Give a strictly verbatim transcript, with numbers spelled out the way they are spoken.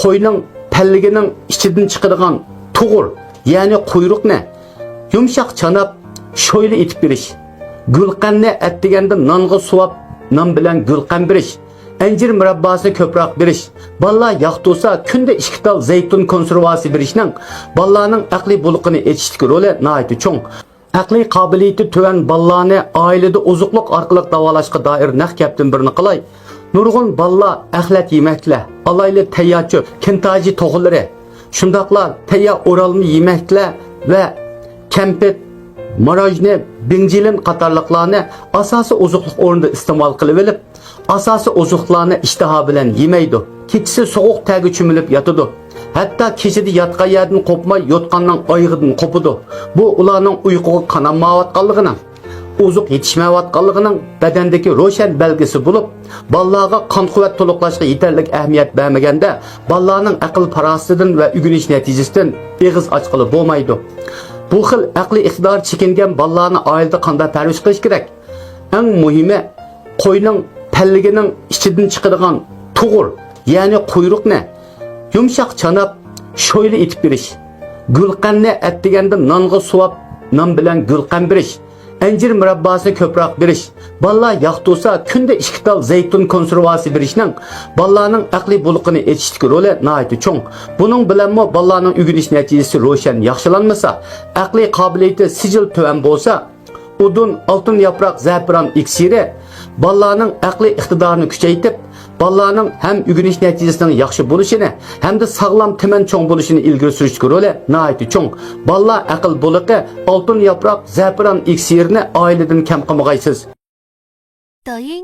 قوينىڭ پەللىگىنىڭ ئىچىدىن چىقىدىغان تۇغۇر، يەنى قۇيرۇقنى يۇمشاق چاناپ، شويلا ئېتىپ بېرىش. گۈلقەننى ئەتىگەندە نانغا سۇۋاپ، نان بىلەن گۈلقەن بېرىش. ئەنجىر مۇرەبباسىنى كۆپرەك بېرىش. بالىلار ياقتۇرسا، كۈندە ئىككى تال زەيتۇن كونسېرۋاسى بېرىشنىڭ بالىلارنىڭ ئەقلىي بۇلىقىنى ئېچىشتىكى رولى ناھايىتى چوڭ. ئەقلىي قابىلىيىتى تۆۋەن بالىلارنى ئائىلىدە ئوزۇقلۇق ئارقىلىق داۋالاشقا دائىر نەق گەپتىن بىرنى قىلاي. نۇرغۇن بالىلار ئەخلەت يېمەكلەر، ئالايلى تەييار چۆپ، كىنتاجى توخۇلىرى، شۇنداقلا تەييار ئورالما يېمەكلەر ۋە كەمپىت، ماراژنى، بىڭجىلىن قاتارلىقلارنى ئاساسىي ئوزۇقلۇق ئورنىدا ئىستېمال قىلىۋېلىپ، ئاساسىي ئوزۇقلارنى ئىشتىھا بىلەن يېمەيدۇ. كېچىسى سوغۇق تەرگە چۆمۈلۈپ ياتىدۇ. ھەتتا كېچىدە ياتقان يەردىن قوپماي، يوتقاننىڭ ئايىغىدىن قوپىدۇ. بۇ ئۇلارنىڭ ئۇيقۇغا قانالمايۋاتقانلىقىنىڭ، ئوزۇق يېتىشمەيۋاتقانلىقىنىڭ بەدەندىكى روشەن بەلگىسى بولۇپ، بالىلارغا قان قۇۋۋەت تولۇقلاشقا يېتەرلىك ئەھمىيەت بەرمىگەندە، بالىلارنىڭ ئەقىل پاراسىتىدىن ۋە ئۆگىنىش نەتىجىسىدىن ئېغىز ئاچقىلى بولمايدۇ. بۇ خىل ئەقلىي ئىقتىدارى چېكىنگەن بالىلارنى ئائىلىدە قانداق پەرۋىش قىلىش كېرەك؟ ئەڭ مۇھىمى، قوينىڭ پەللىگىنىڭ ئىچىدىن چىقىدىغان تۇغۇر، يەنى قۇيرۇقنى يۇمشاق چاناپ، شويلا ئېتىپ بېرىش. گۈلقەننى ئەتىگەندە نانغا سۇۋاپ، نان بىلەن گۈلقەن بېرىش. ئەنجىر مۇرەبباسىنى كۆپرەك بېرىش. بالىلار ياقتۇرسا، كۈندە ئىككى تال زەيتۇن كونسېرۋاسى بېرىشنىڭ بالىلارنىڭ ئەقلىي بۇلىقىنى ئېچىشتىكى رولى ناھايىتى چوڭ. بۇنىڭ بىلەنمۇ بالىلارنىڭ ئۆگىنىش نەتىجىسى روشەن ياخشىلانمىسا، ئەقلىي قابىلىيىتى سىجىل تۆۋەن بولسا، ئۇدۇن، ئالتۇن ياپراق، زەپىران ئېكسىرى بالىلارنىڭ ئەقلىي ئىقتىدارىنى كۈچەيتىپ، بالىلارنىڭ ھەم ئۆگىنىش نەتىجىسىنىڭ ياخشى بولۇشىنى، ھەمدە ساغلام تېمەن چوڭ بولۇشىنى ئىلگىرى سۈرۈشتىكى رولى ناھايىتى چوڭ. بالىلار ئەقىل بۇلىقى، ئالتۇن ياپراق، زەپىران ئېكسىرىنى ئائىلىدىن كەم قىلمىغايسىز. 抖音